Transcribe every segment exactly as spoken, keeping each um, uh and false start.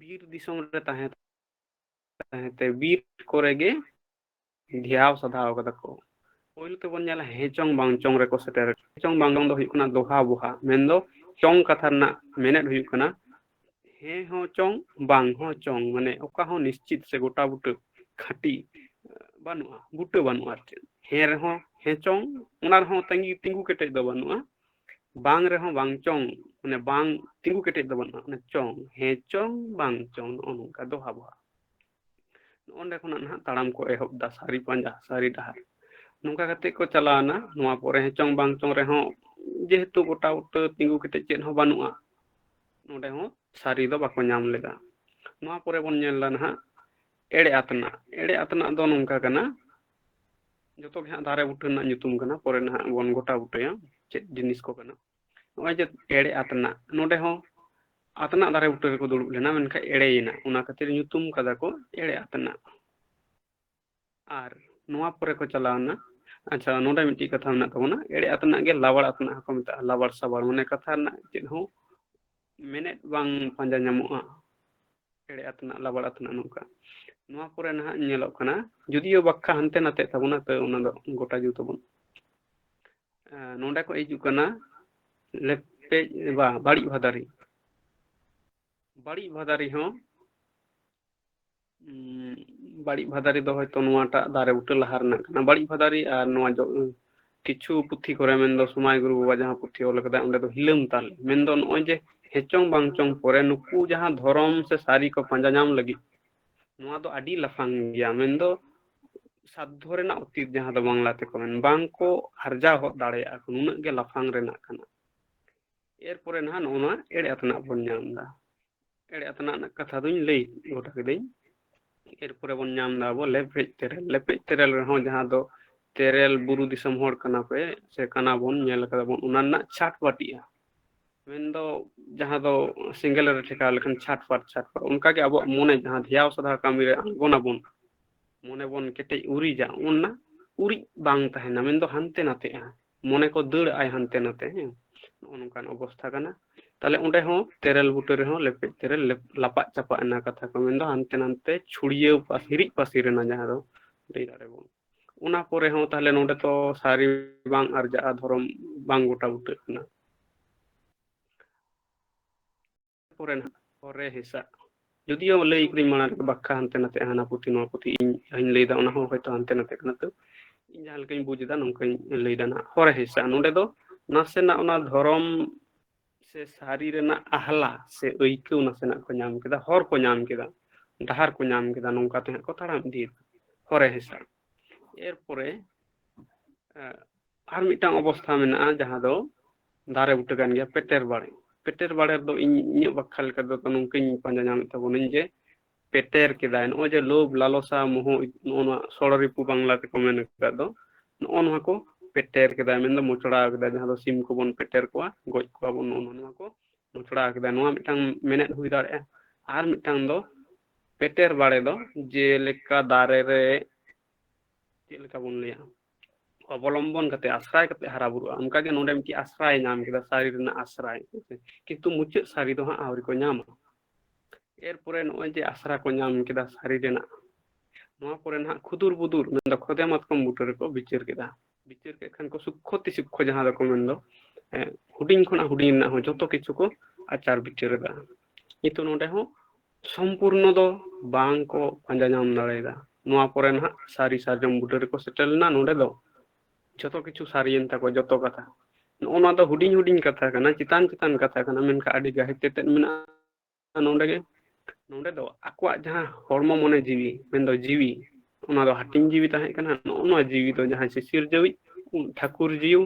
ᱵᱤᱨ ᱫᱤᱥᱚᱢ ᱨᱮ ᱛᱟᱦᱮᱸ ᱛᱟᱦᱮᱸ ᱛᱮ ᱵᱤᱨ ᱠᱚᱨᱮ ᱜᱮ ᱫᱷᱮᱭᱟᱣ ᱥᱟᱫᱷᱟᱣ ᱠᱟᱫᱟ ᱠᱚ᱾ ᱯᱳᱭᱞᱳ ᱛᱮᱵᱚᱱ ᱧᱮᱞᱟ ᱦᱮᱸ ᱪᱚᱝ ᱵᱟᱝ ᱪᱚᱝ ᱨᱮᱠᱚ ᱥᱮᱴᱮᱨ᱾ ᱦᱮᱸ ᱪᱚᱝ ᱵᱟᱝ ᱪᱚᱝ ᱫᱚ ᱦᱩᱭᱩᱜ ᱠᱟᱱᱟ ᱫᱚᱦᱟ ᱵᱚᱦᱟ, ᱢᱮᱱᱫᱚ ᱪᱚᱝ ᱠᱟᱛᱷᱟ ᱨᱮᱱᱟᱜ ᱢᱮᱱᱮᱫ ᱦᱩᱭᱩᱜ ᱠᱟᱱᱟ ᱦᱮᱸ ᱦᱚᱸ ᱪᱚᱝ ᱵᱟᱝ ᱦᱚᱸ ᱪᱚᱝ, ᱢᱟᱱᱮ ᱚᱠᱟ ᱦᱚᱸ ᱱᱤᱥᱪᱤᱛ ᱥᱮ ᱜᱚᱴᱟ ᱵᱩᱴᱟᱹ ᱠᱷᱟᱹᱴᱤ ᱵᱟᱹᱱᱩᱜᱼᱟ, ᱵᱩᱴᱟᱹ ᱵᱟᱹᱱᱩᱜᱼᱟ ᱟᱨ ᱪᱮᱫ᱾ ᱦᱮᱸ ᱨᱮᱦᱚᱸ ᱦᱮᱸ ᱪᱚᱝ, ᱚᱱᱟ ᱨᱮᱦᱚᱸ ᱛᱟᱺᱜᱤ ᱛᱤᱸᱜᱩ ᱠᱮᱴᱮᱡ ᱫᱚ ᱵᱟᱹᱱᱩᱜᱼᱟ, ᱵᱟᱝ ᱨᱮᱦᱚᱸ ᱵᱟᱝ ᱪᱚᱝ, ᱢᱟᱱᱮ ᱵᱟᱝ ᱛᱤᱸᱜᱩ ᱠᱮᱴᱮᱡ ᱫᱚ ᱵᱟᱹᱱᱩᱜᱼᱟ, ᱚᱱᱟ ᱪᱚᱝ, ᱦᱮᱸ ᱪᱚᱝ ᱵᱟᱝ ᱪᱚᱝ, ᱱᱚᱜᱼᱚ ᱱᱚᱝᱠᱟ ᱫᱚᱦᱟ ᱵᱚᱦᱟ᱾ ᱱᱚᱸᱰᱮ ᱠᱷᱚᱱᱟᱜ ᱱᱟᱦᱟᱜ ᱛᱟᱲᱟᱢ ᱠᱚ ᱮᱦᱚᱵ ᱫᱟ, ᱥᱟᱹᱨᱤ ᱯᱟᱸᱡᱟ, ᱥᱟᱹᱨᱤ ᱰᱟᱦᱟᱨ᱾ ᱱᱚᱝᱠᱟ ᱠᱟᱛᱮ ᱠᱚ ᱪᱟᱞᱟᱣᱱᱟ᱾ ᱱᱚᱣᱟ ᱯᱚᱨᱮ ᱦᱮᱸ ᱪᱚᱝ ᱵᱟᱝ ᱪᱚᱝ ᱨᱮᱦᱚᱸ ᱡᱮᱦᱮᱛᱩ ᱜᱚᱴᱟ ᱵᱩᱴᱟᱹ ᱛᱤᱸᱜᱩ ᱠᱮᱴᱮᱡ ᱪᱮᱫ ᱦᱚᱸ ᱵᱟᱹᱱᱩᱜᱼᱟ, ᱱᱚᱸᱰᱮ ᱦᱚᱸ ᱥᱟᱹᱨᱤ ᱫᱚ ᱵᱟᱠᱚ ᱧᱟᱢ ᱞᱮᱫᱟ᱾ ᱱᱚᱣᱟ ᱯᱚᱨᱮ ᱵᱚᱱ ᱧᱮᱞ ᱫᱟ ᱱᱟᱦᱟᱜ ᱮᱲᱮ ᱟᱛᱱᱟᱜ᱾ ᱮᱲᱮ ᱟᱛᱱᱟᱜ ᱫᱚ ᱱᱚᱝᱠᱟ ᱠᱟᱱᱟ, ᱡᱚᱛᱚ ᱜᱮ ᱦᱟᱸᱜ ᱫᱟᱨᱮ ᱵᱩᱴᱟᱹ ᱨᱮᱱᱟᱜ ᱧᱩᱛᱩᱢ ᱠᱟᱱᱟ, ᱯᱚᱨᱮ ᱱᱟᱦᱟᱜ ᱵᱚᱱ ᱜᱚᱴᱟ ᱵᱩᱴᱟᱹᱭᱟ ᱪᱮᱫ ᱡᱤᱱᱤᱥ ᱠᱚ ᱠᱟᱱᱟ᱾ ᱱᱚᱜᱼᱚᱭ ᱡᱮ ᱮᱲᱮ ᱟᱛᱱᱟᱜ, ᱱᱚᱸᱰᱮ ᱦᱚᱸ ᱟᱛᱱᱟᱜ ᱫᱟᱨᱮ ᱵᱩᱴᱟᱹ ᱨᱮᱠᱚ ᱫᱩᱲᱩᱵ ᱞᱮᱱᱟ, ᱢᱮᱱᱠᱷᱟᱱ ᱮᱲᱮᱭᱮᱱᱟ, ᱚᱱᱟ ᱠᱷᱟᱹᱛᱤᱨ ᱧᱩᱛᱩᱢ ᱠᱟᱫᱟ ᱠᱚ ᱮᱲᱮ ᱟᱛᱱᱟᱜ᱾ ᱟᱨ ᱱᱚᱣᱟ ᱯᱚᱨᱮ ᱠᱚ ᱪᱟᱞᱟᱣᱱᱟ, ᱟᱪᱪᱷᱟ, ᱱᱚᱸᱰᱮ ᱢᱤᱫᱴᱤᱡ ᱠᱟᱛᱷᱟ ᱢᱮᱱᱟᱜ ᱛᱟᱵᱚᱱᱟ, ᱮᱲᱮ ᱟᱛᱱᱟᱜ ᱜᱮ ᱞᱟᱵᱟᱲ ᱟᱛᱱᱟᱜ ᱦᱚᱸᱠᱚ ᱢᱮᱛᱟᱜᱼᱟ, ᱞᱟᱵᱟᱲ ᱥᱟᱵᱟᱲ, ᱢᱟᱱᱮ ᱠᱟᱛᱷᱟ ᱨᱮᱱᱟᱜ ᱪᱮᱫ ᱦᱚᱸ ᱢᱮᱱᱮᱫ ᱵᱟᱝ ᱯᱟᱸᱡᱟ ᱧᱟᱢᱚᱜᱼᱟ᱾ ᱮᱲᱮ ᱟᱛᱱᱟᱜ, ᱞᱟᱵᱟᱲ ᱟᱛᱱᱟᱜ, ᱱᱚᱝᱠᱟ᱾ ᱱᱚᱣᱟ ᱯᱚᱨᱮ ᱱᱟᱦᱟᱜ ᱧᱮᱞᱚᱜ ᱠᱟᱱᱟ, ᱡᱩᱫᱤᱭᱳ ᱵᱟᱠᱷᱟ ᱦᱟᱱᱛᱮ ᱱᱟᱛᱮᱜ ᱛᱟᱵᱚᱱᱟ, ᱛᱚ ᱚᱱᱟ ᱫᱚ ᱜᱚᱴᱟ ᱡᱩᱛ ᱟᱵᱚᱱ᱾ ᱮᱸ, ᱱᱚᱸᱰᱮ ᱠᱚ ᱦᱤᱡᱩᱜ ᱠᱟᱱᱟ ᱞᱮᱯᱮᱡ, ᱵᱟ, ᱵᱟᱹᱲᱤᱡ ᱵᱷᱟᱫᱟᱨᱤ᱾ ᱵᱟᱹᱲᱤᱡ ᱵᱷᱟᱫᱟᱨᱤ ᱦᱚᱸ, ᱩᱸ, ᱵᱟᱹᱲᱤᱡ ᱵᱷᱟᱫᱟᱨᱤ ᱫᱚ ᱦᱚᱭᱛᱚ ᱱᱚᱣᱟᱴᱟᱜ ᱫᱟᱨᱮ ᱵᱩᱴᱟᱹ ᱞᱟᱦᱟ ᱨᱮᱱᱟᱜ ᱠᱟᱱᱟ᱾ ᱵᱟᱹᱲᱤᱡ ᱵᱷᱟᱫᱟᱨᱤ ᱟᱨ ᱱᱚᱣᱟ ᱡᱚ-, ᱠᱤᱪᱷᱩ ᱯᱩᱛᱷᱤ ᱠᱚᱨᱮ, ᱢᱮᱱᱫᱚ ᱥᱚᱢᱟᱭ ᱜᱩᱨᱩ ᱵᱟᱵᱟ ᱡᱟᱦᱟᱸ ᱯᱩᱛᱷᱤ ᱚᱞ ᱠᱟᱫᱟᱭ, ᱚᱸᱰᱮ ᱫᱚ ᱦᱤᱞᱟᱹᱢ ᱛᱟᱞ, ᱢᱮᱱᱫᱚ ᱱᱚᱜᱼᱚᱭ ᱡᱮ ᱦᱮᱸ ᱪᱚᱝ ᱵᱟᱝ ᱪᱚᱝ ᱯᱚᱨᱮ ᱱᱩᱠᱩ ᱡᱟᱦᱟᱸ ᱫᱷᱚᱨᱚᱢ ᱥᱮ ᱥᱟᱹᱨᱤ ᱠᱚ ᱯᱟᱸᱡᱟ ᱧᱟᱢ ᱞᱟᱹᱜᱤᱫ, ᱱᱚᱣᱟ ᱫᱚ ᱟᱹᱰᱤ ᱞᱟᱯᱷᱟᱝ ᱜᱮᱭᱟ, ᱢᱮᱱᱫᱚ ᱥᱟᱫᱷᱚ ᱨᱮᱱᱟᱜ ᱚᱛᱤᱛ, ᱡᱟᱦᱟᱸ ᱫᱚ ᱵᱟᱝᱞᱟ ᱛᱮᱠᱚ ᱢᱮᱱ, ᱵᱟᱝ ᱠᱚ ᱟᱨᱡᱟᱣ ᱦᱚᱫ ᱫᱟᱲᱮᱭᱟᱜᱼᱟ ᱠᱚ, ᱱᱩᱱᱟᱹᱜ ᱜᱮ ᱞᱟᱯᱷᱟᱝ ᱨᱮᱱᱟᱜ ᱠᱟᱱᱟ᱾ ᱮᱨᱯᱚᱨᱮ ᱱᱟᱦᱟᱜ ᱱᱚᱜᱼᱚ ᱱᱚᱣᱟ ᱮᱲᱮ ᱟᱛᱱᱟᱜ ᱵᱚᱱ ᱧᱟᱢ ᱮᱫᱟ᱾ ᱮᱲᱮ ᱟᱛᱱᱟᱜ ᱨᱮᱱᱟᱜ ᱠᱟᱛᱷᱟ ᱫᱚᱧ ᱞᱟᱹᱭ ᱜᱚᱴᱟ ᱠᱤᱫᱟᱹᱧ᱾ ᱮᱨᱯᱚᱨᱮ ᱵᱚᱱ ᱧᱟᱢ ᱮᱫᱟ ᱟᱵᱚ ᱞᱮᱯᱮᱡ ᱛᱮᱨᱮᱞ᱾ ᱞᱮᱯᱮᱡ ᱛᱮᱨᱮᱞ ᱨᱮᱦᱚᱸ, ᱡᱟᱦᱟᱸ ᱫᱚ ᱛᱮᱨᱮᱞ ᱵᱩᱨᱩ ᱫᱤᱥᱚᱢ ᱦᱚᱲ ᱠᱟᱱᱟ ᱯᱮ ᱥᱮ ᱠᱟᱱᱟ ᱵᱚᱱ, ᱧᱮᱞ ᱠᱟᱫᱟ ᱵᱚᱱ, ᱚᱱᱟ ᱨᱮᱱᱟᱜ ᱪᱷᱟᱴ ᱯᱟᱹᱴᱤᱜᱼᱟ, ᱢᱮᱱᱫᱚ ᱡᱟᱦᱟᱸ ᱫᱚ ᱥᱮᱸᱜᱮᱞ ᱨᱮ ᱴᱷᱮᱠᱟᱣ ᱞᱮᱠᱷᱟᱱ ᱪᱷᱟᱴ ᱯᱟᱴ ᱪᱷᱟᱴ ᱯᱟᱴ, ᱚᱱᱠᱟᱜᱮ ᱟᱵᱚᱣᱟᱜ ᱢᱚᱱᱮ ᱡᱟᱦᱟᱸ ᱫᱷᱮᱭᱟᱣ ᱥᱟᱫᱷᱟᱣ ᱠᱟᱹᱢᱤ ᱨᱮ ᱟᱬᱜᱚᱱᱟᱵᱚᱱ, ᱢᱚᱱᱮ ᱵᱚᱱ ᱠᱮᱴᱮᱡ ᱩᱨᱤᱡᱟ, ᱚᱱᱟ ᱩᱨᱤᱡ ᱵᱟᱝ ᱛᱟᱦᱮᱱᱟ, ᱢᱮᱱᱫᱚ ᱦᱟᱱᱛᱮ ᱱᱟᱛᱮᱜᱼᱟ, ᱢᱚᱱᱮ ᱠᱚ ᱫᱟᱹᱲ ᱟᱭ ᱦᱟᱱᱛᱮ ᱱᱟᱛᱮ, ᱦᱮᱸ, ᱱᱚᱜᱼᱚ ᱱᱚᱝᱠᱟᱱ ᱚᱵᱚᱥᱛᱷᱟ ᱠᱟᱱᱟ᱾ ᱛᱟᱦᱞᱮ ᱚᱸᱰᱮ ᱦᱚᱸ ᱛᱮᱨᱮᱞ ᱵᱩᱴᱟᱹ ᱨᱮᱦᱚᱸ ᱞᱮᱯᱮᱡ ᱛᱮᱨᱮᱞ ᱞᱮᱯ- ᱞᱟᱯᱟᱜ ᱪᱟᱯᱟᱜ ᱮᱱᱟ, ᱠᱟᱛᱷᱟ ᱠᱚ ᱢᱮᱱᱫᱚ ᱦᱟᱱᱛᱮ ᱱᱟᱱᱛᱮ ᱪᱷᱩᱲᱭᱟᱹᱣ ᱯᱟᱥ- ᱦᱤᱨᱤᱡ ᱯᱟᱹᱥᱤᱨ ᱮᱱᱟ, ᱡᱟᱦᱟᱸ ᱫᱚ ᱞᱟᱹᱭ ᱫᱟᱲᱮᱭᱟᱵᱚᱱ᱾ ᱚᱱᱟ ᱯᱚᱨᱮ ᱦᱚᱸ ᱛᱟᱦᱞᱮ ᱱᱚᱰᱮ ᱛᱚ ᱥᱟᱹᱨᱤ ᱵᱟᱝ ᱟᱨᱡᱟᱜᱼᱟ, ᱫᱷᱚᱨᱚᱢ ᱵᱟᱝ ᱜᱚᱴᱟ ᱵᱩᱴᱟᱹᱜ ᱠᱟᱱᱟ᱾ ᱯᱚᱨᱮ ᱱᱟᱦᱟᱜ ᱦᱚᱨᱮ ᱦᱮᱸᱥᱟᱜ, ᱡᱩᱫᱤᱭᱳ ᱞᱟᱹᱭ ᱠᱟᱹᱫᱟᱹᱧ ᱢᱟᱲᱟᱝ ᱨᱮ ᱵᱟᱠᱷᱟ ᱦᱟᱱᱛᱮ ᱱᱟᱛᱮ, ᱦᱟᱱᱟ ᱯᱩᱛᱷᱤ ᱱᱚᱣᱟ ᱯᱩᱛᱷᱤ ᱤᱧ ᱦᱚᱧ ᱞᱟᱹᱭᱫᱟ, ᱚᱱᱟ ᱦᱚᱸ ᱦᱚᱭᱛᱳ ᱦᱟᱱᱛᱮ ᱱᱟᱛᱮ ᱠᱟᱱᱟ, ᱛᱚ ᱤᱧ ᱡᱟᱦᱟᱸ ᱞᱮᱠᱟᱧ ᱵᱩᱡᱽ ᱮᱫᱟ ᱱᱚᱝᱠᱟᱧ ᱞᱟᱹᱭᱫᱟ ᱱᱟᱦᱟᱜ᱾ ᱦᱚᱨᱮ ᱦᱮᱸᱥᱟᱜ, ᱱᱚᱰᱮ ᱫᱚ ᱱᱟᱥᱮᱱᱟᱜ ᱚᱱᱟ ᱫᱷᱚᱨᱚᱢ ᱥᱮ ᱥᱟᱹᱨᱤ ᱨᱮᱱᱟᱜ ᱟᱦᱞᱟ ᱥᱮ ᱟᱹᱭᱠᱟᱹᱣ ᱱᱟᱥᱮᱱᱟᱜ ᱠᱚ ᱧᱟᱢ ᱠᱮᱫᱟ, ᱦᱚᱨ ᱠᱚ ᱧᱟᱢ ᱠᱮᱫᱟ, ᱰᱟᱦᱟᱨ ᱠᱚ ᱧᱟᱢ ᱠᱮᱫᱟ, ᱱᱚᱝᱠᱟ ᱛᱮ ᱦᱟᱸᱜ ᱠᱚ ᱛᱟᱲᱟᱢ ᱤᱫᱤᱭᱮᱫᱟ ᱦᱚᱨᱮ ᱦᱮᱸᱥᱟᱜ᱾ ᱮᱨᱯᱚᱨᱮ ᱟᱨ ᱢᱤᱫᱴᱟᱝ ᱚᱵᱚᱥᱛᱷᱟ ᱢᱮᱱᱟᱜᱼᱟ, ᱡᱟᱦᱟᱸ ᱫᱚ ᱫᱟᱨᱮ ᱵᱩᱴᱟᱹ ᱠᱟᱱ ᱜᱮᱭᱟ, ᱯᱮᱴᱮᱨ ᱵᱟᱲᱮ᱾ ᱯᱮᱴᱮᱨ ᱵᱟᱲᱮ ᱨᱮᱫᱚ ᱤᱧ ᱤᱧᱟᱹᱜ ᱵᱟᱠᱷᱟ ᱞᱮᱠᱟ ᱛᱮᱫᱚ ᱱᱚᱝᱠᱟᱧ ᱯᱟᱸᱡᱟ ᱧᱟᱢᱮᱫ ᱛᱟᱵᱚᱱᱟᱹᱧ ᱡᱮ ᱯᱮᱴᱮᱨ ᱠᱮᱫᱟᱭ᱾ ᱱᱚᱜᱼᱚᱭ ᱡᱮ ᱞᱳᱵᱷ, ᱞᱟᱞᱚᱥᱟ, ᱢᱳᱦᱚ, ᱱᱚᱜᱼᱚ ᱱᱚᱣᱟ ᱥᱚᱲᱚᱨᱤᱯᱩ ᱵᱟᱝᱞᱟ ᱛᱮᱠᱚ ᱢᱮᱱ ᱟᱠᱟᱫ ᱫᱚ, ᱱᱚᱜᱼᱚ ᱱᱚᱣᱟ ᱠᱚ ᱯᱮᱴᱮᱨ ᱠᱮᱫᱟᱭ, ᱢᱮᱱᱫᱚ ᱢᱚᱪᱲᱟᱣ ᱠᱮᱫᱟᱭ, ᱡᱟᱦᱟᱸ ᱫᱚ ᱥᱤᱢ ᱠᱚᱵᱚᱱ ᱯᱮᱴᱮᱨ ᱠᱚᱣᱟ, ᱜᱚᱡ ᱠᱚᱣᱟ ᱵᱚᱱ, ᱱᱚᱜᱼᱚ ᱱᱚᱣᱟ ᱠᱚ ᱢᱚᱪᱲᱟᱣ ᱠᱮᱫᱟᱭ᱾ ᱱᱚᱣᱟ ᱢᱤᱫᱴᱟᱝ ᱢᱮᱱᱮᱫ ᱦᱩᱭ ᱫᱟᱲᱮᱭᱟᱜᱼᱟ᱾ ᱟᱨ ᱢᱤᱫᱴᱟᱝ ᱫᱚ ᱯᱮᱴᱮᱨ ᱵᱟᱲᱮ ᱫᱚ ᱡᱮᱞᱮᱠᱟ ᱫᱟᱨᱮ ᱨᱮ ᱪᱮᱫ ᱞᱮᱠᱟ ᱵᱚᱱ ᱞᱟᱹᱭᱟ, ᱚᱵᱚᱞᱚᱢᱵᱚᱱ ᱠᱟᱛᱮ, ᱟᱥᱨᱟᱭ ᱠᱟᱛᱮ ᱦᱟᱨᱟ ᱵᱩᱨᱩᱜᱼᱟ᱾ ᱚᱱᱠᱟᱜᱮ ᱱᱚᱰᱮ ᱢᱤᱫᱴᱤᱡ ᱟᱥᱨᱟᱭ ᱧᱟᱢ ᱠᱮᱫᱟ, ᱥᱟᱹᱨᱤ ᱨᱮᱱᱟᱜ ᱟᱥᱨᱟᱭ, ᱦᱮᱸ ᱥᱮ? ᱠᱤᱱᱛᱩ ᱢᱩᱪᱟᱹᱫ ᱥᱟᱹᱨᱤ ᱫᱚ ᱦᱟᱸᱜ ᱟᱹᱣᱨᱤ ᱠᱚ ᱧᱟᱢᱟ᱾ ᱮᱨᱯᱚᱨᱮ ᱱᱚᱜᱼᱚᱭ ᱡᱮ ᱟᱥᱨᱟ ᱠᱚ ᱧᱟᱢ ᱠᱮᱫᱟ ᱥᱟᱹᱨᱤ ᱨᱮᱱᱟᱜ, ᱱᱚᱣᱟ ᱯᱚᱨᱮ ᱱᱟᱦᱟᱜ ᱠᱷᱩᱫᱩᱨ ᱵᱩᱫᱩᱨ, ᱢᱮᱱᱫᱚ ᱠᱷᱚᱫᱮ ᱢᱟᱛᱠᱚᱢ ᱵᱩᱴᱟᱹ ᱨᱮᱠᱚ ᱵᱤᱪᱟᱹᱨ ᱠᱮᱫᱟ᱾ ᱵᱤᱪᱟᱹᱨ ᱠᱮᱫ ᱠᱷᱟᱱ ᱠᱚ ᱥᱩᱠᱠᱷᱚ ᱛᱤ ᱥᱩᱠᱠᱷᱚ, ᱡᱟᱦᱟᱸ ᱫᱚᱠᱚ ᱢᱮᱱᱫᱚ, ᱮ, ᱦᱩᱰᱤᱧ ᱠᱷᱚᱱᱟᱜ ᱦᱩᱰᱤᱧ ᱨᱮᱱᱟᱜ ᱦᱚᱸ ᱡᱚᱛᱚ ᱠᱤᱪᱷᱩ ᱠᱚ ᱟᱪᱟᱨ ᱵᱤᱪᱟᱹᱨ ᱮᱫᱟ᱾ ᱱᱤᱛᱚᱜ ᱱᱚᱰᱮ ᱦᱚᱸ ᱥᱚᱢᱯᱩᱨᱱᱚ ᱫᱚ ᱵᱟᱝ ᱠᱚ ᱯᱟᱸᱡᱟ ᱧᱟᱢ ᱫᱟᱲᱮᱭᱟᱫᱟ᱾ ᱱᱚᱣᱟ ᱯᱚᱨᱮ ᱱᱟᱦᱟᱜ ᱥᱟᱹᱨᱤ ᱥᱟᱨᱡᱚᱢ ᱵᱩᱴᱟᱹ ᱨᱮᱠᱚ ᱥᱮᱴᱮᱨ ᱞᱮᱱᱟ᱾ ᱱᱚᱰᱮ ᱫᱚ ᱡᱚᱛᱚ ᱠᱤᱪᱷᱩ ᱥᱟᱹᱨᱤᱭᱮᱱ ᱛᱟᱠᱚᱣᱟ, ᱡᱚᱛᱚ ᱠᱟᱛᱷᱟ᱾ ᱱᱚᱜᱼᱚ ᱱᱚᱣᱟ ᱫᱚ ᱦᱩᱰᱤᱧ ᱦᱩᱰᱤᱧ ᱠᱟᱛᱷᱟ ᱠᱟᱱᱟ, ᱪᱮᱛᱟᱱ ᱪᱮᱛᱟᱱ ᱠᱟᱛᱷᱟ ᱠᱟᱱᱟ, ᱢᱮᱱᱠᱷᱟᱱ ᱟᱹᱰᱤ ᱜᱟᱹᱦᱤᱨ ᱛᱮᱛᱮᱫ ᱢᱮᱱᱟᱜᱼᱟ ᱱᱚᱰᱮ ᱜᱮ᱾ ᱱᱚᱰᱮ ᱫᱚ ᱟᱠᱚᱣᱟᱜ ᱡᱟᱦᱟᱸ ᱦᱚᱲᱢᱚ ᱢᱚᱱᱮ ᱡᱤᱣᱤ, ᱢᱮᱱᱫᱚ ᱡᱤᱣᱤ, ᱚᱱᱟ ᱫᱚ ᱦᱟᱹᱴᱤᱧ ᱡᱤᱣᱤ ᱛᱟᱦᱮᱸ ᱠᱟᱱᱟ᱾ ᱱᱚᱜᱼᱚ ᱱᱚᱣᱟ ᱡᱤᱣᱤ ᱫᱚ ᱡᱟᱦᱟᱸᱭ ᱥᱤᱥᱤᱨ ᱡᱟᱹᱣᱤᱡ, ᱩᱱ ᱴᱷᱟᱹᱠᱩᱨ ᱡᱤᱣᱤ,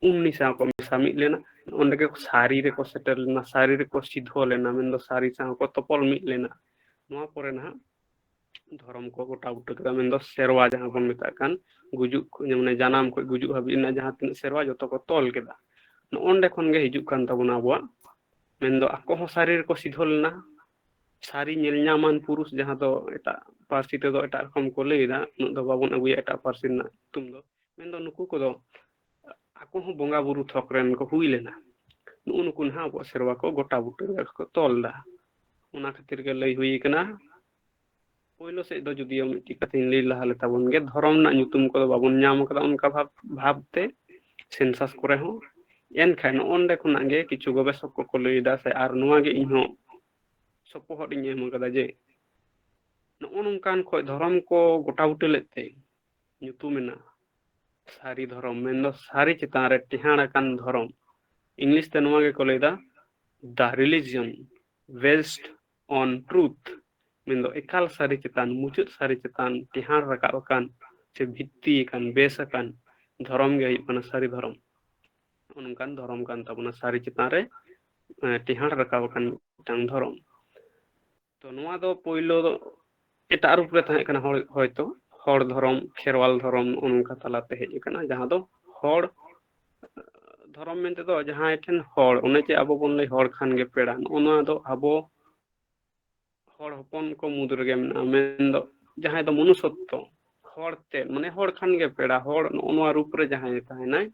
ᱩᱱᱤ ᱥᱟᱶ ᱠᱚ ᱢᱮᱥᱟ ᱢᱤᱫ ᱞᱮᱱᱟ᱾ ᱚᱸᱰᱮ ᱜᱮ ᱥᱟᱹᱨᱤ ᱨᱮᱠᱚ ᱥᱮᱴᱮᱨ ᱞᱮᱱᱟ, ᱥᱟᱹᱨᱤ ᱨᱮᱠᱚ ᱥᱤᱫᱷᱚ ᱞᱮᱱᱟ, ᱢᱮᱱᱫᱚ ᱥᱟᱹᱨᱤ ᱥᱟᱶ ᱠᱚ ᱛᱚᱯᱚᱞ ᱢᱤᱫ ᱞᱮᱱᱟ᱾ ᱱᱚᱣᱟ ᱯᱚᱨᱮ ᱱᱟᱦᱟᱜ ᱫᱷᱚᱨᱚᱢ ᱠᱚ ᱜᱚᱴᱟ ᱵᱩᱴᱟᱹ ᱠᱮᱫᱟ, ᱢᱮᱱᱫᱚ ᱥᱮᱨᱣᱟ ᱡᱟᱦᱟᱸ ᱵᱚᱱ ᱢᱮᱛᱟᱜ ᱠᱟᱱ, ᱜᱩᱡᱩᱜ, ᱢᱟᱱᱮ ᱡᱟᱱᱟᱢ ᱠᱷᱚᱱ ᱜᱩᱡᱩᱜ ᱦᱟᱹᱵᱤᱡ ᱨᱮᱱᱟᱜ ᱡᱟᱦᱟᱸ ᱛᱤᱱᱟᱹᱜ ᱥᱮᱨᱣᱟ, ᱡᱚᱛᱚ ᱠᱚ ᱛᱚᱞ ᱠᱮᱫᱟ᱾ ᱱᱚᱜᱼᱚ ᱱᱚᱰᱮ ᱠᱷᱚᱱ ᱜᱮ ᱦᱤᱡᱩᱜ ᱠᱟᱱ ᱛᱟᱵᱚᱱᱟ ᱟᱵᱚᱣᱟᱜ, ᱢᱮᱱᱫᱚ ᱟᱠᱚ ᱦᱚᱸ ᱥᱟᱹᱨᱤ ᱨᱮᱠᱚ ᱥᱤᱫᱷᱚ ᱞᱮᱱᱟ᱾ ᱥᱟᱹᱨᱤ ᱧᱮᱞ ᱧᱟᱢᱟᱱ ᱯᱩᱨᱩᱥ, ᱡᱟᱦᱟᱸ ᱫᱚ ᱮᱴᱟᱜ ᱯᱟᱹᱨᱥᱤ ᱛᱮᱫᱚ ᱮᱴᱟᱜ ᱨᱚᱠᱚᱢ ᱠᱚ ᱞᱟᱹᱭᱫᱟ, ᱩᱱᱟᱹᱜ ᱫᱚ ᱵᱟᱵᱚᱱ ᱟᱹᱜᱩᱭᱟ ᱮᱴᱟᱜ ᱯᱟᱹᱨᱥᱤ ᱨᱮᱱᱟᱜ ᱧᱩᱛᱩᱢ ᱫᱚ᱾ ᱢᱮᱱᱫᱚ ᱱᱩᱠᱩ ᱠᱚᱫᱚ ᱟᱠᱚ ᱦᱚᱸ ᱵᱚᱸᱜᱟ ᱵᱩᱨᱩ ᱛᱷᱚᱠ ᱨᱮᱱ ᱠᱚ ᱦᱩᱭ ᱞᱮᱱᱟ᱾ ᱱᱩᱜᱼᱩ ᱱᱩᱠᱩ ᱱᱟᱦᱟᱜ ᱟᱵᱚᱣᱟᱜ ᱥᱮᱨᱣᱟ ᱠᱚ ᱜᱚᱴᱟ ᱵᱩᱴᱟᱹ ᱨᱮ ᱠᱚ ᱛᱚᱞ ᱮᱫᱟ᱾ ᱚᱱᱟ ᱠᱷᱟᱹᱛᱤᱨ ᱜᱮ ᱞᱟᱹᱭ ᱦᱩᱭ ᱠᱟᱱᱟ᱾ ᱯᱳᱭᱞᱳ ᱥᱮᱫ ᱫᱚ ᱡᱩᱫᱤᱭᱳ ᱢᱤᱫᱴᱤᱡ ᱠᱟᱛᱷᱟᱧ ᱞᱟᱹᱭ ᱞᱟᱦᱟ ᱞᱮ ᱛᱟᱵᱚᱱ ᱜᱮ, ᱫᱷᱚᱨᱚᱢ ᱨᱮᱱᱟᱜ ᱧᱩᱛᱩᱢ ᱠᱚᱫᱚ ᱵᱟᱵᱚᱱ ᱧᱟᱢ ᱠᱟᱫᱟ ᱚᱱᱠᱟ ᱵᱷᱟᱵ ᱵᱷᱟᱵᱛᱮ ᱥᱮᱱᱥᱟᱥ ᱠᱚᱨᱮ ᱦᱚᱸ᱾ ᱮᱱᱠᱷᱟᱱ ᱱᱚᱜᱼᱚ ᱱᱚᱸᱰᱮ ᱠᱷᱚᱱᱟᱜ ᱜᱮ ᱠᱤᱪᱷᱩ ᱜᱚᱵᱮᱥᱚᱠ ᱠᱚᱠᱚ ᱞᱟᱹᱭ ᱮᱫᱟ, ᱥᱮ ᱟᱨ ᱱᱚᱣᱟ ᱜᱮ ᱤᱧᱦᱚᱸ ᱥᱚᱯᱚᱦᱚᱫ ᱤᱧ ᱮᱢ ᱠᱟᱫᱟ ᱡᱮ ᱱᱚᱜᱼᱚ ᱱᱚᱝᱠᱟᱱ ᱠᱷᱚᱡ ᱫᱷᱚᱨᱚᱢ ᱠᱚ ᱜᱚᱴᱟ ᱵᱩᱴᱟᱹ ᱞᱮᱫ ᱛᱮ ᱧᱩᱛᱩᱢ ᱮᱱᱟ ᱥᱟᱹᱨᱤ ᱫᱷᱚᱨᱚᱢ, ᱢᱮᱱᱫᱚ ᱥᱟᱹᱨᱤ ᱪᱮᱛᱟᱱ ᱨᱮ ᱴᱮᱦᱟᱸᱰ ᱟᱠᱟᱱ ᱫᱷᱚᱨᱚᱢ᱾ ᱤᱝᱞᱤᱥ ᱛᱮ ᱱᱚᱣᱟ ᱜᱮᱠᱚ ᱞᱟᱹᱭᱫᱟ, the religion based on truth, ᱢᱮᱱᱫᱚ ᱮᱠᱟᱞ ᱥᱟᱹᱨᱤ ᱪᱮᱛᱟᱱ, ᱢᱩᱪᱟᱹᱫ ᱥᱟᱹᱨᱤ ᱪᱮᱛᱟᱱ ᱴᱮᱦᱟᱸᱰ ᱨᱟᱠᱟᱵ ᱟᱠᱟᱱ ᱥᱮ ᱵᱷᱤᱛᱛᱤ ᱟᱠᱟᱱ, ᱵᱮᱥ ᱟᱠᱟᱱ ᱫᱷᱚᱨᱚᱢ ᱜᱮ ᱦᱩᱭᱩᱜ ᱠᱟᱱᱟ ᱥᱟᱹᱨᱤ ᱫᱷᱚᱨᱚᱢ᱾ ᱱᱚᱜᱼᱚ ᱱᱚᱝᱠᱟᱱ ᱫᱷᱚᱨᱚᱢ ᱠᱟᱱ ᱛᱟᱵᱚᱱᱟ, ᱥᱟᱹᱨᱤ ᱪᱮᱛᱟᱱ ᱨᱮ, ᱮ, ᱴᱮᱦᱟᱸᱰ ᱨᱟᱠᱟᱵ ᱟᱠᱟᱱ ᱢᱤᱫᱴᱟᱝ ᱫᱷᱚᱨᱚᱢ᱾ ᱛᱚ ᱱᱚᱣᱟ ᱫᱚ ᱯᱳᱭᱞᱳ ᱫᱚ ᱮᱴᱟᱜ ᱨᱩᱯ ᱨᱮ ᱛᱟᱦᱮᱸ ᱠᱟᱱᱟ, ᱦᱚᱲ ᱦᱚᱭᱛᱚ ᱦᱚᱲ ᱫᱷᱚᱨᱚᱢ, ᱠᱷᱮᱨᱣᱟᱞ ᱫᱷᱚᱨᱚᱢ, ᱱᱚᱜᱼᱚ ᱱᱚᱝᱠᱟ ᱛᱟᱞᱟᱛᱮ ᱦᱮᱡ ᱟᱠᱟᱱᱟ, ᱡᱟᱦᱟᱸ ᱫᱚ ᱦᱚᱲ ᱫᱷᱚᱨᱚᱢ ᱢᱮᱱᱛᱮ ᱫᱚ ᱡᱟᱦᱟᱸᱭ ᱴᱷᱮᱱ ᱦᱚᱲ, ᱚᱱᱮ ᱡᱮ ᱟᱵᱚ ᱵᱚᱱ ᱞᱟᱹᱭ ᱦᱚᱲ ᱠᱷᱟᱱ ᱜᱮ ᱯᱮᱲᱟ, ᱱᱚᱜᱼᱚ ᱱᱚᱣᱟ ᱫᱚ ᱟᱵᱚ ᱦᱚᱲ ᱦᱚᱯᱚᱱ ᱠᱚ ᱢᱩᱫᱽ ᱨᱮᱜᱮ ᱢᱮᱱᱟᱜᱼᱟ, ᱢᱮᱱᱫᱚ ᱡᱟᱦᱟᱸᱭ ᱫᱚ ᱢᱚᱱᱩᱥᱚᱛᱛᱚ, ᱦᱚᱲ ᱛᱮ, ᱢᱟᱱᱮ ᱦᱚᱲ ᱠᱷᱟᱱ ᱜᱮ ᱯᱮᱲᱟ, ᱦᱚᱲ ᱱᱚᱜᱼᱚ ᱱᱚᱣᱟ ᱨᱩᱯ ᱨᱮ ᱡᱟᱦᱟᱸᱭ ᱛᱟᱦᱮᱱᱟᱭ,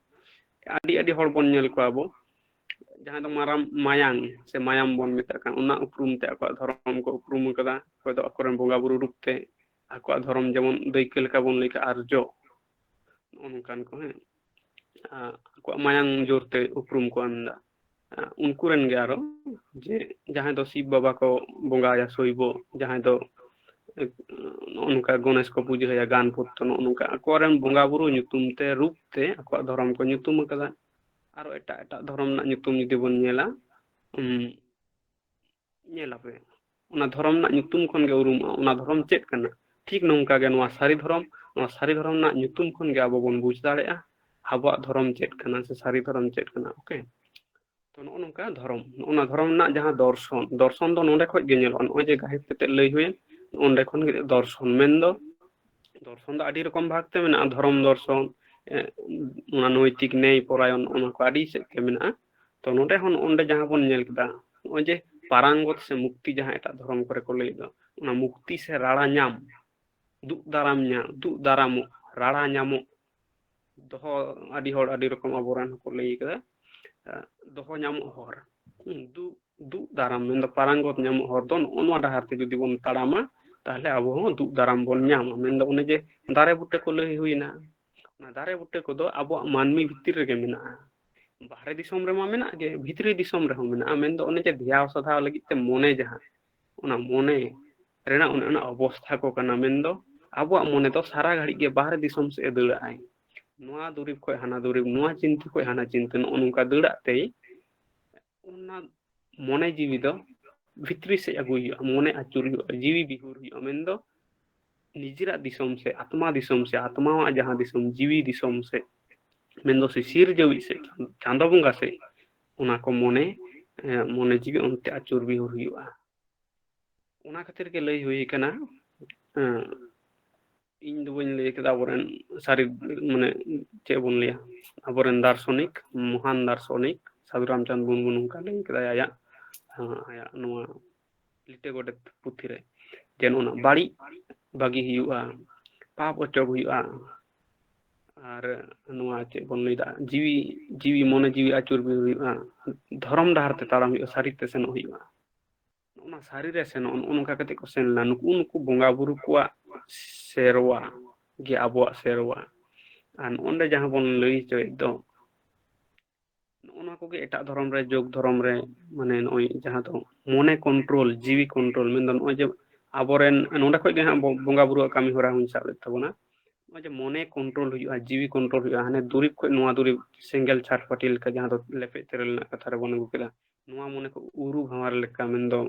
ᱟᱹᱰᱤ ᱟᱹᱰᱤ ᱦᱚᱲ ᱵᱚᱱ ᱧᱮᱞ ᱠᱚᱣᱟ ᱟᱵᱚ, ᱡᱟᱦᱟᱸᱭ ᱫᱚ ᱢᱟᱨᱟᱝ ᱢᱟᱭᱟᱝ ᱥᱮ ᱢᱟᱭᱟᱢ ᱵᱚᱱ ᱢᱮᱛᱟᱜ ᱠᱟᱱ, ᱚᱱᱟ ᱩᱯᱨᱩᱢ ᱛᱮ ᱟᱠᱚᱣᱟᱜ ᱫᱷᱚᱨᱚᱢ ᱠᱚ ᱩᱯᱨᱩᱢ ᱟᱠᱟᱫᱟ, ᱚᱠᱚᱭ ᱫᱚ ᱟᱠᱚᱨᱮᱱ ᱵᱚᱸᱜᱟ ᱵᱩᱨᱩ ᱨᱩᱯ ᱛᱮ ᱟᱠᱚᱣᱟᱜ ᱫᱷᱚᱨᱚᱢ, ᱡᱮᱢᱚᱱ ᱫᱟᱹᱭᱠᱟᱹ ᱞᱮᱠᱟ ᱵᱚᱱ ᱞᱟᱹᱭ ᱠᱟᱜᱼᱟ ᱟᱨᱡᱚ, ᱱᱚᱜᱼᱚ ᱱᱚᱝᱠᱟᱱ ᱠᱚ, ᱦᱮᱸ, ᱟ-, ᱟᱠᱚᱣᱟᱜ ᱢᱟᱭᱟᱝ ᱡᱳᱨ ᱛᱮ ᱩᱯᱨᱩᱢ ᱠᱚ ᱮᱢ ᱮᱫᱟ᱾ ᱟ, ᱩᱱᱠᱩ ᱨᱮᱱ ᱜᱮ ᱟᱨᱚ, ᱡᱮ ᱡᱟᱦᱟᱸᱭ ᱫᱚ ᱥᱤᱵ ᱵᱟᱵᱟ ᱠᱚ ᱵᱚᱸᱜᱟᱭᱟ ᱥᱚᱭᱵᱚ, ᱡᱟᱦᱟᱸᱭ ᱫᱚ, ᱮ, ᱱᱚᱜᱼᱚ ᱱᱚᱝᱠᱟ ᱜᱚᱱᱮᱥ ᱠᱚ ᱯᱩᱡᱟᱹᱭᱟ, ᱜᱟᱱ ᱯᱚᱛᱛᱚ, ᱱᱚᱜᱼᱚ ᱱᱚᱝᱠᱟ ᱟᱠᱚᱨᱮᱱ ᱵᱚᱸᱜᱟ ᱵᱩᱨᱩ ᱧᱩᱛᱩᱢ ᱛᱮ, ᱨᱩᱯ ᱛᱮ ᱟᱠᱚᱣᱟᱜ ᱫᱷᱚᱨᱚᱢ ᱠᱚ ᱧᱩᱛᱩᱢ ᱟᱠᱟᱫᱟ᱾ ᱟᱨᱚ ᱮᱴᱟᱜ ᱮᱴᱟᱜ ᱫᱷᱚᱨᱚᱢ ᱨᱮᱱᱟᱜ ᱧᱩᱛᱩᱢ ᱡᱩᱫᱤ ᱵᱚᱱ ᱧᱮᱞᱟ, ᱩᱢ, ᱧᱮᱞᱟᱯᱮ, ᱚᱱᱟ ᱫᱷᱚᱨᱚᱢ ᱨᱮᱱᱟᱜ ᱧᱩᱛᱩᱢ ᱠᱷᱚᱱ ᱜᱮ ᱩᱨᱩᱢᱚᱜᱼᱟ ᱚᱱᱟ ᱫᱷᱚᱨᱚᱢ ᱪᱮᱫ ᱠᱟᱱᱟ᱾ ᱴᱷᱤᱠ ᱱᱚᱝᱠᱟ ᱜᱮ ᱱᱚᱣᱟ ᱥᱟᱹᱨᱤ ᱫᱷᱚᱨᱚᱢ, ᱱᱚᱣᱟ ᱥᱟᱹᱨᱤ ᱫᱷᱚᱨᱚᱢ ᱨᱮᱱᱟᱜ ᱧᱩᱛᱩᱢ ᱠᱷᱚᱱ ᱜᱮ ᱟᱵᱚ ᱵᱚᱱ ᱵᱩᱡᱽ ᱫᱟᱲᱮᱭᱟᱜᱼᱟ ᱟᱵᱚᱣᱟᱜ ᱫᱷᱚᱨᱚᱢ ᱪᱮᱫ ᱠᱟᱱᱟ ᱥᱮ ᱥᱟᱹᱨᱤ ᱫᱷᱚᱨᱚᱢ ᱪᱮᱫ ᱠᱟᱱᱟ᱾ ᱳᱠᱮ, ᱛᱚ ᱱᱚᱜᱼᱚ ᱱᱚᱝᱠᱟ ᱫᱷᱚᱨᱚᱢ, ᱱᱚᱜᱼᱚ ᱱᱚᱣᱟ ᱫᱷᱚᱨᱚᱢ ᱨᱮᱱᱟᱜ ᱡᱟᱦᱟᱸ ᱫᱚᱨᱥᱚᱱ, ᱫᱚᱨᱥᱚᱱ ᱫᱚ ᱱᱚᱰᱮ ᱠᱷᱚᱡ ᱜᱮ ᱧᱮᱞᱚᱜᱼᱟ᱾ ᱱᱚᱜᱼᱚᱭ ᱡᱮ ᱜᱟᱹᱦᱤᱨ ᱠᱟᱛᱮ ᱞᱟᱹᱭ ᱦᱩᱭᱮᱱ, ᱚᱸᱰᱮ ᱠᱷᱚᱱ ᱜᱮ ᱫᱚᱨᱥᱚᱱ ᱢᱮᱱᱫᱚ ᱫᱚᱨᱥᱚᱱ ᱫᱚ ᱟᱹᱰᱤ ᱨᱚᱠᱚᱢ ᱵᱷᱟᱜᱽ ᱛᱮ ᱢᱮᱱᱟᱜᱼᱟ, ᱫᱷᱚᱨᱚᱢ ᱫᱚᱨᱥᱚᱱ, ᱮ, ᱚᱱᱟ ᱱᱳᱭᱛᱤᱠ ᱱᱮᱭ ᱯᱚᱨᱟᱭᱚᱱ, ᱚᱱᱟ ᱠᱚ ᱟᱹᱰᱤ ᱥᱮᱫ ᱜᱮ ᱢᱮᱱᱟᱜᱼᱟ᱾ ᱛᱚ ᱱᱚᱰᱮ ᱦᱚᱸ ᱱᱚᱜᱼᱚᱭ ᱡᱟᱦᱟᱸ ᱵᱚᱱ ᱧᱮᱞ ᱠᱮᱫᱟ, ᱱᱚᱜᱼᱚᱭ ᱡᱮ ᱯᱟᱨᱟᱝᱜᱚᱛ ᱥᱮ ᱢᱩᱠᱛᱤ ᱡᱟᱦᱟᱸ ᱮᱴᱟᱜ ᱫᱷᱚᱨᱚᱢ ᱠᱚᱨᱮ ᱠᱚ ᱞᱟᱹᱭ ᱫᱚ, ᱚᱱᱟ ᱢᱩᱠᱛᱤ ᱥᱮ ᱨᱟᱲᱟ ᱧᱟᱢ, ᱫᱩᱜ ᱫᱟᱨᱟᱢ ᱧᱟᱢ, ᱫᱩᱜ ᱫᱟᱨᱟᱢᱚᱜ, ᱨᱟᱲᱟ ᱧᱟᱢᱚᱜ, ᱫᱚᱦᱚ, ᱟᱹᱰᱤ ᱦᱚᱲ ᱟᱹᱰᱤ ᱨᱚᱠᱚᱢ ᱟᱵᱚᱨᱮᱱ ᱦᱚᱸᱠᱚ ᱞᱟᱹᱭ ᱠᱟᱫᱟ᱾ ᱫᱚᱦᱚ ᱧᱟᱢᱚᱜ ᱦᱚᱨ, ᱦᱩᱸ, ᱫᱩᱜ ᱫᱩᱜ ᱫᱟᱨᱟᱢ, ᱢᱮᱱᱫᱚ ᱯᱟᱨᱟᱝᱜᱚᱛ ᱧᱟᱢᱚᱜ ᱦᱚᱨ ᱫᱚ ᱱᱚᱜᱼᱚ ᱱᱚᱣᱟ ᱰᱟᱦᱟᱨ ᱛᱮ ᱡᱩᱫᱤ ᱵᱚᱱ ᱛᱟᱲᱟᱢᱟ, ᱛᱟᱦᱚᱞᱮ ᱟᱵᱚ ᱦᱚᱸ ᱫᱩᱜ ᱫᱟᱨᱟᱢ ᱵᱚᱱ ᱧᱟᱢᱟ᱾ ᱢᱮᱱᱫᱚ ᱚᱱᱮ ᱡᱮ ᱫᱟᱨᱮ ᱵᱩᱴᱟᱹ ᱠᱚ ᱞᱟᱹᱭ ᱦᱩᱭᱱᱟ, ᱚᱱᱟ ᱫᱟᱨᱮ ᱵᱩᱴᱟᱹ ᱠᱚᱫᱚ ᱟᱵᱚᱣᱟᱜ ᱢᱟᱹᱱᱢᱤ ᱵᱷᱤᱛᱤᱨ ᱨᱮᱜᱮ ᱢᱮᱱᱟᱜᱼᱟ᱾ ᱵᱟᱦᱨᱮ ᱫᱤᱥᱚᱢ ᱨᱮᱢᱟ ᱢᱮᱱᱟᱜ ᱜᱮ, ᱵᱷᱤᱛᱨᱤ ᱫᱤᱥᱚᱢ ᱨᱮᱦᱚᱸ ᱢᱮᱱᱟᱜᱼᱟ᱾ ᱢᱮᱱᱫᱚ ᱚᱱᱮ ᱡᱮ ᱫᱷᱮᱭᱟᱣ ᱥᱟᱫᱷᱟᱣ ᱞᱟᱹᱜᱤᱫ ᱛᱮ ᱢᱚᱱᱮ ᱡᱟᱦᱟᱸ, ᱚᱱᱟ ᱢᱚᱱᱮ ᱨᱮᱱᱟᱜ ᱚᱱᱮ ᱚᱱᱟ ᱚᱵᱚᱥᱛᱷᱟ ᱠᱚ ᱠᱟᱱᱟ᱾ ᱢᱮᱱᱫᱚ ᱟᱵᱚᱣᱟᱜ ᱢᱚᱱᱮ ᱫᱚ ᱥᱟᱨᱟ ᱜᱷᱟᱹᱲᱤᱡ ᱜᱮ ᱵᱟᱦᱨᱮ ᱫᱤᱥᱚᱢ ᱥᱮᱫ ᱮ ᱫᱟᱹᱲᱟᱜᱼᱟᱭ, ᱱᱚᱣᱟ ᱫᱩᱨᱤᱵᱽ ᱠᱷᱚᱱ ᱦᱟᱱᱟ ᱫᱩᱨᱤᱵᱽ, ᱱᱚᱣᱟ ᱪᱤᱱᱛᱟᱹ ᱠᱷᱚᱱ ᱦᱟᱱᱟ ᱪᱤᱱᱛᱟᱹ, ᱱᱚᱜᱼᱚ ᱱᱚᱝᱠᱟ ᱫᱟᱹᱲᱟᱜ ᱛᱮᱭ ᱚᱱᱟ ᱢᱚᱱᱮ ᱡᱤᱣᱤ ᱫᱚ ᱵᱷᱤᱛᱨᱤ ᱥᱮᱫ ᱟᱹᱜᱩᱭ ᱦᱩᱭᱩᱜᱼᱟ, ᱢᱚᱱᱮ ᱟᱹᱪᱩᱨ ᱦᱩᱭᱩᱜᱼᱟ, ᱡᱤᱣᱤ ᱵᱤᱦᱩᱨ ᱦᱩᱭᱩᱜᱼᱟ᱾ ᱢᱮᱱᱫᱚ ᱱᱤᱡᱮᱨᱟᱜ ᱫᱤᱥᱚᱢ ᱥᱮ ᱟᱛᱢᱟ ᱫᱤᱥᱚᱢ ᱥᱮ ᱟᱛᱢᱟᱣᱟᱜ ᱡᱟᱦᱟᱸ ᱫᱤᱥᱚᱢ, ᱡᱤᱣᱤ ᱫᱤᱥᱚᱢ ᱥᱮ, ᱢᱮᱱᱫᱚ ᱥᱤᱥᱤᱨ ᱡᱟᱹᱣᱤᱡ ᱥᱮ ᱪᱟᱸᱫᱚ ᱵᱚᱸᱜᱟ ᱥᱮ, ᱚᱱᱟ ᱠᱚ ᱢᱚᱱᱮ, ᱮ, ᱢᱚᱱᱮ ᱡᱤᱣᱤ ᱚᱱᱛᱮ ᱟᱹᱪᱩᱨ ᱵᱤᱦᱩᱨ ᱦᱩᱭᱩᱜᱼᱟ᱾ ᱚᱱᱟ ᱠᱷᱟᱹᱛᱤᱨ ᱜᱮ ᱞᱟᱹᱭ ᱦᱩᱭ ᱠᱟᱱᱟ, ᱮ, ᱤᱧ ᱫᱚ ᱵᱟᱹᱧ ᱞᱟᱹᱭ ᱠᱮᱫᱟ ᱟᱵᱚᱨᱮᱱ ᱥᱟᱹᱨᱤ, ᱢᱟᱱᱮ, ᱪᱮᱫ ᱵᱚᱱ ᱞᱟᱹᱭᱟ, ᱟᱵᱚᱨᱮᱱ ᱫᱟᱨᱥᱚᱱᱤᱠ, ᱢᱚᱦᱟᱱ ᱫᱟᱨᱥᱚᱱᱤᱠ ᱥᱟᱹᱫᱷᱩ ᱨᱟᱢᱪᱟᱸᱫᱽ ᱢᱩᱨᱢᱩ ᱱᱚᱝᱠᱟ ᱞᱟᱹᱭ ᱠᱮᱫᱟᱭ ᱟᱭᱟᱜ, ᱟᱭᱟᱜ ᱱᱚᱣᱟ ᱞᱤᱴᱟᱹ ᱜᱚᱰᱮᱛ ᱯᱩᱛᱷᱤ ᱨᱮ, ᱡᱮ ᱱᱚᱜᱼᱚ ᱱᱟ ᱵᱟᱹᱲᱤᱡ ᱵᱟᱹᱜᱤ ᱦᱩᱭᱩᱜᱼᱟ, ᱯᱟᱯ ᱚᱪᱚᱜ ᱦᱩᱭᱩᱜᱼᱟ, ᱟᱨ ᱱᱚᱣᱟ ᱪᱮᱫ ᱵᱚᱱ ᱞᱟᱹᱭᱫᱟ, ᱡᱤᱣᱤ, ᱡᱤᱣᱤ ᱢᱚᱱᱮ ᱡᱤᱣᱤ ᱟᱹᱪᱩᱨ ᱵᱤᱦᱩᱨ ᱦᱩᱭᱩᱜᱼᱟ, ᱫᱷᱚᱨᱚᱢ ᱰᱟᱦᱟᱨ ᱛᱮ ᱛᱟᱲᱟᱢ ᱦᱩᱭᱩᱜᱼᱟ, ᱥᱟᱹᱨᱤ ᱛᱮ ᱥᱮᱱᱚᱜ ᱦᱩᱭᱩᱜᱼᱟ᱾ ᱱᱚᱜᱼᱚ ᱱᱟ ᱥᱟᱹᱨᱤ ᱨᱮ ᱥᱮᱱᱚᱜ, ᱱᱚᱜᱼᱚ ᱱᱚᱝᱠᱟ ᱠᱟᱛᱮ ᱠᱚ ᱥᱮᱱ ᱞᱮᱱᱟ᱾ ᱱᱩᱠᱩ, ᱱᱩᱠᱩ ᱵᱚᱸᱜᱟ ᱵᱩᱨᱩ ᱠᱚᱣᱟᱜ ᱥᱮᱨᱣᱟ ᱜᱮ ᱟᱵᱚᱣᱟᱜ ᱥᱮᱨᱣᱟ᱾ ᱟᱨ ᱱᱚᱜᱼᱚ ᱱᱚᱰᱮ ᱡᱟᱦᱟᱸ ᱵᱚᱱ ᱞᱟᱹᱭ ᱦᱚᱪᱚᱭᱮᱫ ᱫᱚ, ᱱᱚᱜᱼᱚ ᱱᱚᱣᱟ ᱠᱚᱜᱮ ᱮᱴᱟᱜ ᱫᱷᱚᱨᱚᱢ ᱨᱮ, ᱡᱳᱜᱽ ᱫᱷᱚᱨᱚᱢ ᱨᱮ, ᱢᱟᱱᱮ, ᱱᱚᱜᱼᱚᱭ ᱡᱟᱦᱟᱸ ᱫᱚ ᱢᱚᱱᱮ ᱠᱚᱱᱴᱨᱳᱞ, ᱡᱤᱣᱤ ᱠᱚᱱᱴᱨᱳᱞ, ᱢᱮᱱᱫᱚ ᱱᱚᱜᱼᱚᱭ ᱡᱮ ᱟᱵᱚᱨᱮᱱ ᱱᱚᱰᱮ ᱠᱷᱚᱡ ᱜᱮ ᱦᱟᱸᱜ ᱵᱚ-, ᱵᱚᱸᱜᱟ ᱵᱩᱨᱩᱣᱟᱜ ᱠᱟᱹᱢᱤ ᱦᱚᱨᱟ ᱦᱚᱸᱧ ᱥᱟᱵ ᱮᱫ ᱛᱟᱵᱚᱱᱟ᱾ ᱱᱚᱜᱼᱚᱭ ᱡᱮ ᱢᱚᱱᱮ ᱠᱚᱱᱴᱨᱳᱞ ᱦᱩᱭᱩᱜᱼᱟ, ᱡᱤᱣᱤ ᱠᱚᱱᱴᱨᱳᱞ ᱦᱩᱭᱩᱜᱼᱟ, ᱦᱟᱱᱮ ᱫᱩᱨᱤᱵᱽ ᱠᱷᱚᱡ ᱱᱚᱣᱟ ᱫᱩᱨᱤᱵᱽ, ᱥᱮᱸᱜᱮᱞ ᱪᱷᱟᱴᱯᱟᱹᱴᱤ ᱞᱮᱠᱟ, ᱡᱟᱦᱟᱸ ᱫᱚ ᱞᱮᱯᱮᱡ ᱛᱮᱨᱮᱞ ᱨᱮᱱᱟᱜ ᱠᱟᱛᱷᱟ ᱨᱮᱵᱚᱱ ᱟᱹᱜᱩ ᱠᱮᱫᱟ, ᱱᱚᱣᱟ ᱢᱚᱱᱮ ᱠᱚ ᱩᱨᱩ ᱵᱷᱟᱶᱟᱨ ᱞᱮᱠᱟ, ᱢᱮᱱᱫᱚ,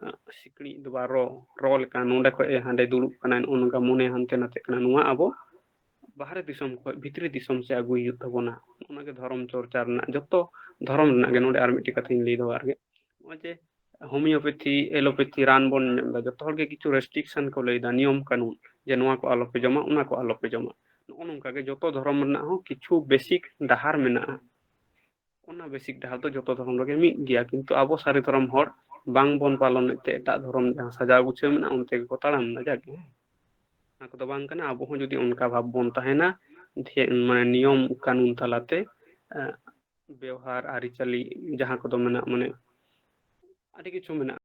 ᱟᱸ, ᱥᱤᱠᱲᱤᱡ ᱫᱚ ᱵᱟ ᱨᱚ, ᱨᱚ ᱞᱮᱠᱟ, ᱱᱚᱰᱮ ᱠᱷᱚᱡ ᱮ ᱦᱟᱸᱰᱮ ᱫᱩᱲᱩᱵ ᱠᱟᱱᱟᱭ, ᱱᱚᱜᱼᱚ ᱱᱚᱝᱠᱟ ᱢᱚᱱᱮ ᱦᱟᱱᱛᱮ ᱱᱟᱛᱮᱜ ᱠᱟᱱᱟ᱾ ᱱᱚᱣᱟ ᱟᱵᱚ ᱵᱟᱦᱨᱮ ᱫᱤᱥᱚᱢ ᱠᱷᱚᱡ ᱵᱷᱤᱛᱨᱤ ᱫᱤᱥᱚᱢ ᱥᱮᱫ ᱟᱹᱜᱩᱭ ᱦᱩᱭᱩᱜ ᱛᱟᱵᱚᱱᱟ᱾ ᱚᱱᱟᱜᱮ ᱫᱷᱚᱨᱚᱢ ᱪᱚᱨᱪᱟ ᱨᱮᱱᱟᱜ, ᱡᱚᱛᱚ ᱫᱷᱚᱨᱚᱢ ᱨᱮᱱᱟᱜ ᱜᱮ᱾ ᱱᱚᱰᱮ ᱟᱨ ᱢᱤᱫᱴᱮᱡ ᱠᱟᱛᱷᱟᱧ ᱞᱟᱹᱭ ᱫᱚᱦᱚ ᱟᱨᱜᱮ, ᱱᱚᱜᱼᱚᱭ ᱡᱮ ᱦᱳᱢᱤᱭᱳᱯᱮᱛᱷᱤ, ᱮᱞᱳᱯᱮᱛᱷᱤ ᱨᱟᱱ ᱵᱚᱱ ᱧᱟᱢ ᱮᱫᱟ, ᱡᱚᱛᱚ ᱦᱚᱲ ᱜᱮ ᱠᱤᱪᱷᱩ ᱨᱮᱥᱴᱨᱤᱠᱥᱚᱱ ᱠᱚ ᱞᱟᱹᱭ ᱮᱫᱟ, ᱱᱤᱭᱚᱢ ᱠᱟᱹᱱᱩᱱ, ᱡᱮ ᱱᱚᱣᱟ ᱠᱚ ᱟᱞᱚᱯᱮ ᱡᱚᱢᱟ, ᱚᱱᱟ ᱠᱚ ᱟᱞᱚᱯᱮ ᱡᱚᱢᱟ᱾ ᱱᱚᱜᱼᱚ ᱱᱚᱝᱠᱟ ᱜᱮ ᱡᱚᱛᱚ ᱫᱷᱚᱨᱚᱢ ᱨᱮᱱᱟᱜ ᱦᱚᱸ ᱠᱤᱪᱷᱩ ᱵᱮᱥᱤᱠ ᱰᱟᱦᱟᱨ ᱢᱮᱱᱟᱜᱼᱟ᱾ ᱚᱱᱟ ᱵᱮᱥᱤᱠ ᱰᱟᱦᱟᱨ ᱫᱚ ᱡᱚᱛᱚ ᱫᱷᱚᱨᱚᱢ ᱨᱮᱜᱮ ᱢᱤᱫ ᱜᱮᱭᱟ, ᱠᱤᱱᱛᱩ ᱟᱵᱚ ᱥᱟᱹᱨᱤ ᱫᱷᱚᱨᱚᱢ ᱦᱚᱲ ᱵᱟᱝ ᱵᱚᱱ ᱯᱟᱞᱚᱱᱮᱫ ᱛᱮ ᱮᱴᱟᱜ ᱫᱷᱚᱨᱚᱢ ᱡᱟᱦᱟᱸ ᱥᱟᱡᱟᱣ ᱜᱩᱪᱷᱟᱹᱣ ᱢᱮᱱᱟᱜᱼᱟ, ᱚᱱᱛᱮ ᱜᱮᱠᱚ ᱛᱟᱲᱟᱢ ᱮᱫᱟ᱾ ᱡᱟᱠ, ᱚᱱᱟ ᱠᱚᱫᱚ ᱵᱟᱝ ᱠᱟᱱᱟ᱾ ᱟᱵᱚ ᱦᱚᱸ ᱡᱩᱫᱤ ᱚᱱᱠᱟ ᱵᱷᱟᱵᱽ ᱵᱚᱱ ᱛᱟᱦᱮᱱᱟ, ᱫᱷᱮ-, ᱢᱟᱱᱮ, ᱱᱤᱭᱚᱢ ᱠᱟᱹᱱᱩᱱ ᱛᱟᱞᱟᱛᱮ, ᱮ, ᱵᱮᱣᱦᱟᱨ ᱟᱹᱨᱤᱪᱟᱹᱞᱤ ᱡᱟᱦᱟᱸ ᱠᱚᱫᱚ ᱢᱮᱱᱟᱜ, ᱢᱟᱱᱮ ᱟᱹᱰᱤ ᱠᱤᱪᱷᱩ ᱢᱮᱱᱟᱜᱼᱟ᱾